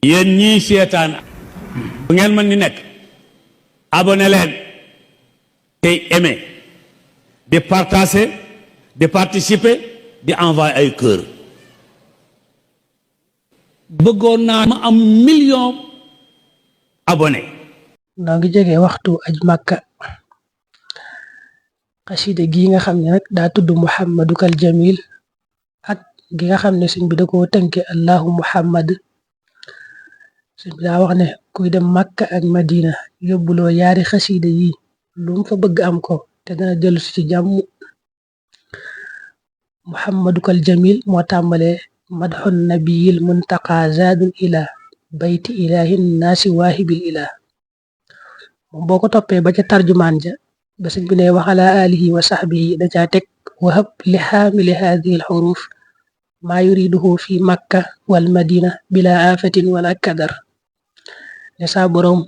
yéen ñii seetaan bu ngeen mën ni nekk abonné leen tey aimé di partager di participer di envoyer ay cœur. bëggoon naa ma am million abonné. noo ngi jege waxtu aj Makka. xasida gi nga xam ne nag daa tudd Muhammadukal Jamil ak gi nga xam ne sëñ bi da koo tënke Allahu Muhammad. sëñ bi daa wax ne kuy dem Makka ak Madina yóbbuloo yaari xasida yi lu mu fa bëgg am ko te dana dellu si ci jàmm. Muhammadukal Jamil moo tàmbalee madxun nabiyil muntaqa zaadul ila bayti ilahin naasi waahibil ila. moom boo ko toppee ba ca tarjumaan ja ba sëñ bi ne wa ala alihi wa sahbihi da caa teg wahab li xaamili haadihi al xuruf maa yuriduhu fi makka wal madina bila afatin wala kadar. ne saa boroom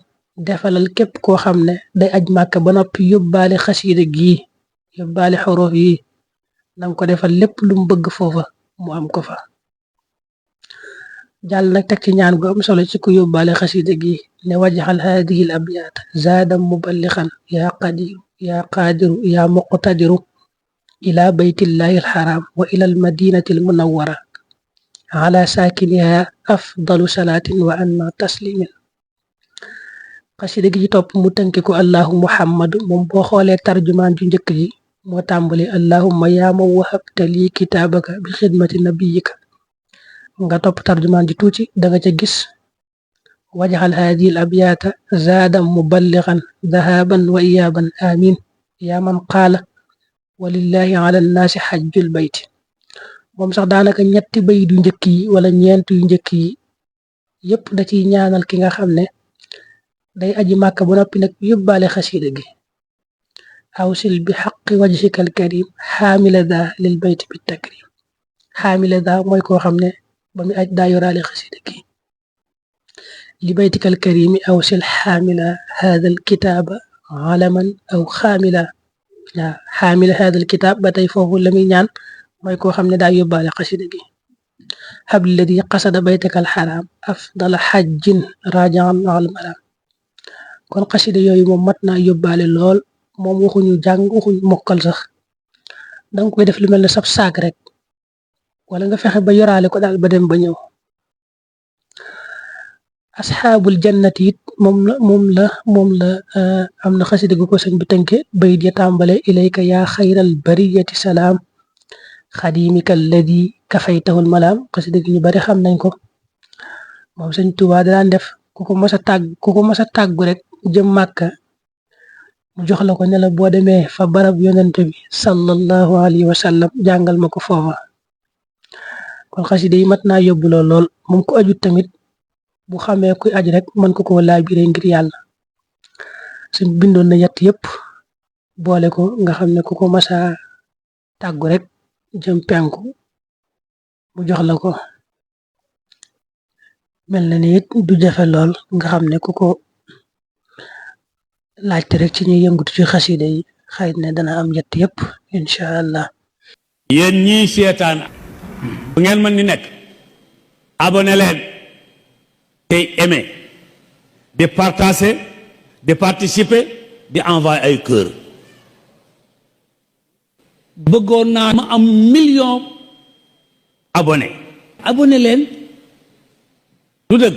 defalal képp koo xam ne day aj màkka ba noppi yóbbaale xasiida gii yóbbaale xuruf yi nanga ko defal lépp lu mu bëgg foofa mu am ko fa. jàll nag teg ci ñaan gu am solo ci ku yóbbaale xasida gi ne wajaxal haadihi l abyaat zaadam muballixan yaa qadiru yaa qaadiru yaa muqtadiru ila baytillahi alxaram wa ila almadinati almunawara ala saakiniha afdalu salaatin wa anna taslimin. xasida gi ci topp mu tënki ko allahu muhammadu moom boo xoolee tarjumaan ju njëkk ji moo tàmbali allahumma yaa man wahabta lii kitaabaka bi xidmati nabiyika. nga topp tarjumaan ji tuuti danga ca gis wajaxal haadihi l abyaata zaadam muballigan dahaban wa iyaaban amin yaa man qaala walillahi ala nnaasi xajjul bayti. moom sax daanaka ñetti bayit yu njëkk yi wala ñeent yu njëkk yi yépp da ciy ñaanal ki nga xam ne day aji màkka ba noppi nag yóbbaale xasiida gi awsil bi xaqi wajhikal karim xaamila daa lil bayti bi takrim. xaamila daa mooy koo xam ne ba mu aj daa yoraale xasida gi li baytikal karimi aw sil xaamila haadal kitaaba alaman aw xaamila. waaw xaamila haadal kitaab ba tey foofu la muy ñaan mooy koo xam ne daa yóbbaale xasida gi habladi qasada baytakal xaraam afdala xajjin rajaan al maram. kon xasida yooyu moom mat naa yóbbaale lool moom waxuñu jàng waxuñu mokkal sax danga koy def lu mel ne sab saak rek wala nga fexe ba yoraale ko daal ba dem ba ñëw. asxaabul jannati it moom la am na xasida gu ko sëñ bi tënke bayit ya tàmbale ilayka yaa xayral bariyati salaam xadimika alladi kafaytahul malaam. xasida gi ñu bari xam nañ ko moom sëñ Tuubaa daan def ku ko mas a tàggu rek jëm màkka mu jox la ko ne la boo demee fa barab yonent bi sallallahu alayhi wa sallam jàngal ma ko foofa. kon xasida yi mat naa yóbbuloo lool moom ko ajut tamit bu xamee kuy aj rek mën ko koo laabiré ngir yàlla. suñ bindoon na yett yépp boole ko nga xam ne ku ko masa tàggu rek jëm penku mu jox la ko mel na ni it du jafe lool nga xam ne ku ko laajte rek ci ñuy yëngutu ci xasida yi xëy na dana am yett yépp incha allah. yéen ñii seetaan bu ngeen mën ni nekk abonné leen tey aimé di partager di participer di envoyer ay cœur. bëggoon naa ma am million abonné leen du dëgg